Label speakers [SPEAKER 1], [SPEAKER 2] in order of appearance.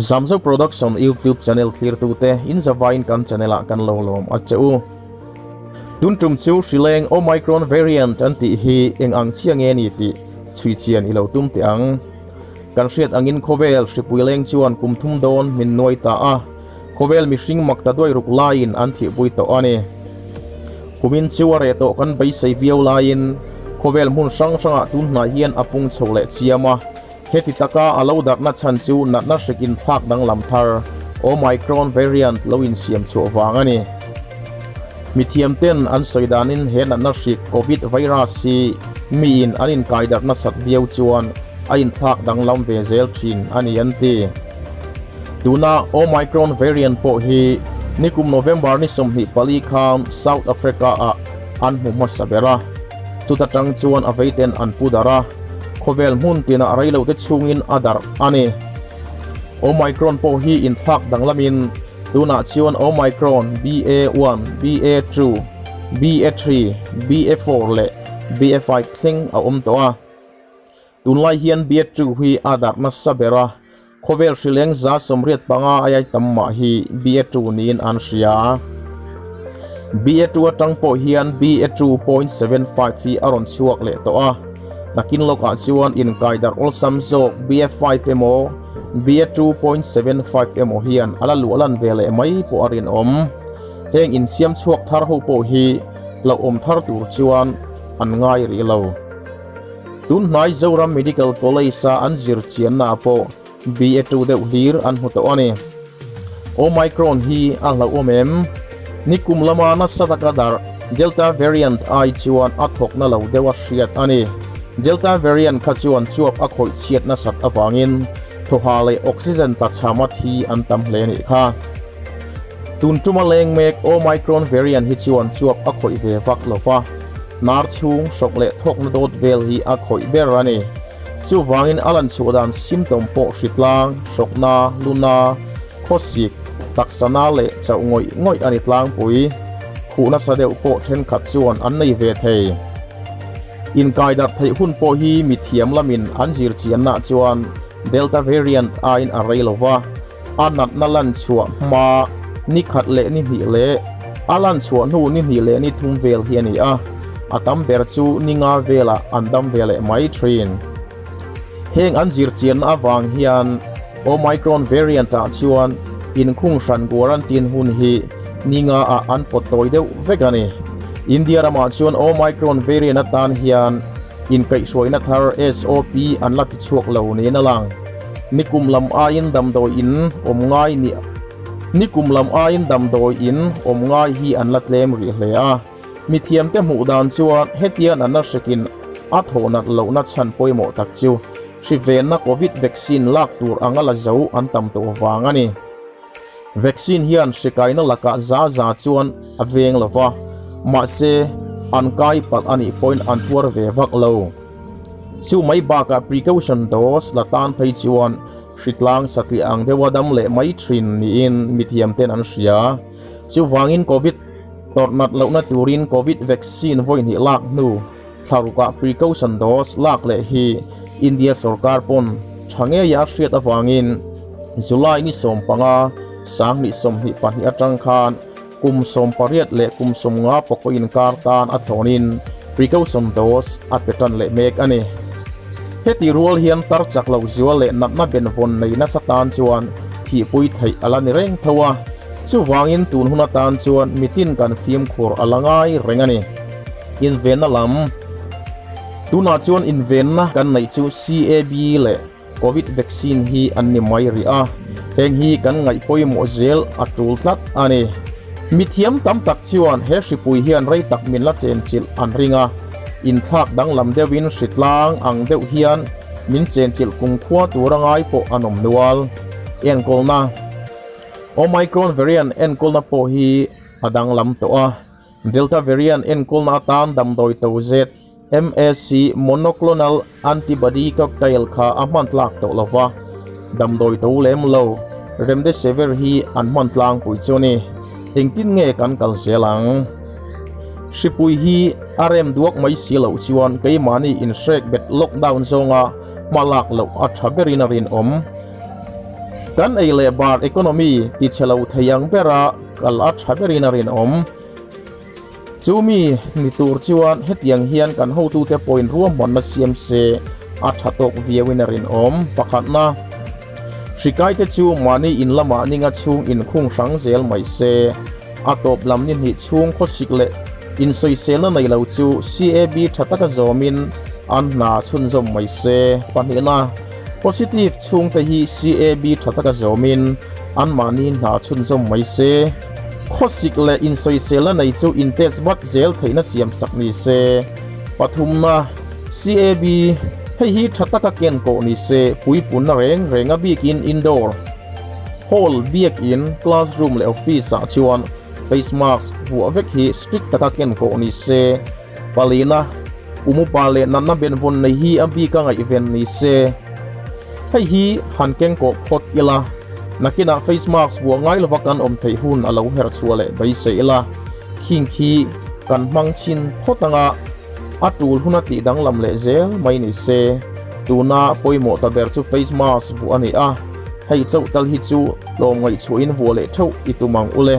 [SPEAKER 1] Zamzo Production YouTube channel thlirtute in zavaiin kan channel ah kan lo lawm a che u. Tun tum chu hrileng Omicron variant an tih hi eng ang chiah nge ni tih chhui chian i lo tum teh ang. Kan hriat angin khawvel hripui leng chuan kum thum dawn min nuai ta a, khawvel mihring mak ta duai ruk laiin an thihpui tawh a ni. Kumin chu a reh tawh kan beisei viau laiin khawvel hmun hrang hrangah tun hnai hian a pung chho leh chiam a, heti taka a lo darhna chhan chu natna hrik inthlak danglam thar Omicron variant lo insiam chhuah vang a ni. Mithiam ten an sawi danin he natna hrik Covid virus hi miin an inkaidarh nasat viau chuan a inthlak danglam ve zel thin a ni an ti. Tuna Omicron variant pawh hi nikum November ni 24 khan South Africa ah an hmu hmasa ber a, chuta tang chuan a veiten an pu darh a, khawvel hmun tinah reilote chhungin a darh a ni. Omicron pawh hi inthlak danglamin Tunah chuan Omicron BA1, BA2, BA3, BA4 leh BA5 thleng a awm tawh a. Tunlai hian BA2 hi a darh nasa ber a, khawvel hrileng 85 aiai tam mah hi BA2 niin an hria. BA2 atang pawh hian BA2.75 hi a rawn chhuak leh tawh a, nakin lawkah chuan inkai darh awlsam zawk BA5 emaw, BA2.75 emaw hian a la luah lan ve leh mai pawh a rinawm. Heng insiam chhuak thar ho pawh hi hlauhawm thar tur chuan an ngai rih lo. Tun hnai Zoram Medical College-a an zir chiannaah pawh BA2 deuh hlir an hmu tawh a ni. Omicron hi a hlauhawm em? Nikum lama nasa taka darh Delta variant ai chuan a thawkna lo deuh a hriat a ni. Delta variant kha chuan chuap a khawih chhiat nasat avangin thawha leh oxygen tlachhama thi an tam hle nih kha. Tun tuma leng mek Omicron variant hi chuan chuap a khawih ve vak lo va, hnar chhung hrawk leh thawkna dawt vel hi a khawih ber a ni. Chuvangin a lan chhuah dan symptom pawh hritlang, hrawkna, luna, khawsik, taksana leh chauh ngawih ngawih a ni tlangpui. Khuh nasa deuh pawh thenkhat chuan an nei ve thei. Inkai darh theih hun pawh hi mithiam lamin an zir chiannaah chuan Delta variant aiin a rei lo va, a natna lan chhuah hma ni khat leh ni hnih leh a lan chhuah hnu ni hnih leh ni thum vel hi a ni a, a tam ber chu ni nga velah an dam ve leh mai thin. Heng an zir chianna avang hian Omicron variant ah chuan inkhung hran quarantine hun hi ni nga ah an pawt tawi deuh vek a ni. India ramah chuan Omicron variant atan hian inkaihhruaina thar SOP an la tichhuak lo niin a lang. Nikum lam aiin damdawi in awm ngai ni Nikum lam aiin damdawi in awm ngai hi an la tlem rih hle a. Mithiamte hmuh dan chuan hetian an la hrekin a thawh nat lohna chhan pawimawh tak chu hrivenna Covid vaccine lak tur anga la zo an tam tawh vang a ni. Vaccine hian hrikaina lakah za za chuan a veng lo va, mahse an kai palh a nih pawhin an tuar ve vak lo. Chu mai bakah precaution dose la tan phei chuan hritlang satliah ang deuha dam leh mai thin niin mithiamten an hria. Chuvangin Covid Tawrh nat lohna turin Covid vaccine vawi hnih lak hnu thlarukah precaution dose lak leh hi India sorkar pawn tha ngeia a hriat avangin July ni 15, 2022 atang khan kum 18 leh kum 50 pawkaw inkar tan a thlawnin precaution dose a pe tan leh mek a ni. Heti rual hian tar chak loh zual leh natna benvawn nei nasa tan chuan thihpui theih a la ni reng tho a. Chuvangin tun hun atan chuan mitin kan fimkhur a la ngai reng a ni. Invenna lam Tunah chuan invenna kan neih chu CAB leh Covid vaccine hi an ni mai rih a, heng hi kan ngaih pawimawh zel a tul tlat a ni. Mithiam tam tak chuan he hripui hian rei tak min la chenchilh an ring a, inthlak danglam deuhin hritlang ang deuh hian min chenchilh kumkhua tur a ngai pawh an awm nual. Enkawlna. Omicron variant enkawlna pawh hi a danglam tawh a, Delta variant enkawlna atan damdawi to zet MAC monoclonal antibody cocktail kha a hman tlak tawh lo va, damdawi to lem lo Remdesivir hi an hman tlangpui chu a ni. Engtin nge kan kal zel ang? Hripui hi a rem duak mai si loh chuan keimahni inhrek bet lockdown zawnga hma lak loh a tha berin a rinawm. Kan ei leh bar economy tichhe lo thei ang bera kal a tha berin a rinawm. Chu mi ni tur chuan hetiang hian kan hotute pawhin ruahmanna siam se a tha tawk viauin a rinawm. Pakhatna, hrikaite chu mahni in lamah ninga chhung inkhung hrang zel mai se. A tawp lam ni hnih chhung khawsik leh insawiselna nei lo chu CAB tha taka zawmin an hna chhunzawm mai se. Pahnihna, positive chhungte hi CAB tha taka zawmin anmahni hna chhunzawm mai se. Khawsik leh insawiselna nei chu in test vat zel theihna siam sak ni se. Pathumna, CAB, hei hi tha taka ken kawh ni se, puipunna reng reng a bikin indoor hall, biakin, classroom leh office ah chuan face mask vuah vek hi strict taka ken kawh ni se. Palina, kum upa leh natna benvawn nei hi a bika ngaihven ni se. Hei hi han keng kawh phawt ila, nakinah face mask vuah ngai lova kan awm theih hun a lo her chhuah leh beisei ila, khing khi kan hmang chhin phawt anga a tul huna tih danglam leh zel mai ni se. Tuna pawimawh ta ber chu face mask vuah a ni a, hei chauh tal hi chu tlawm ngaihchhuahin vuah leh theuh i tum ang u le.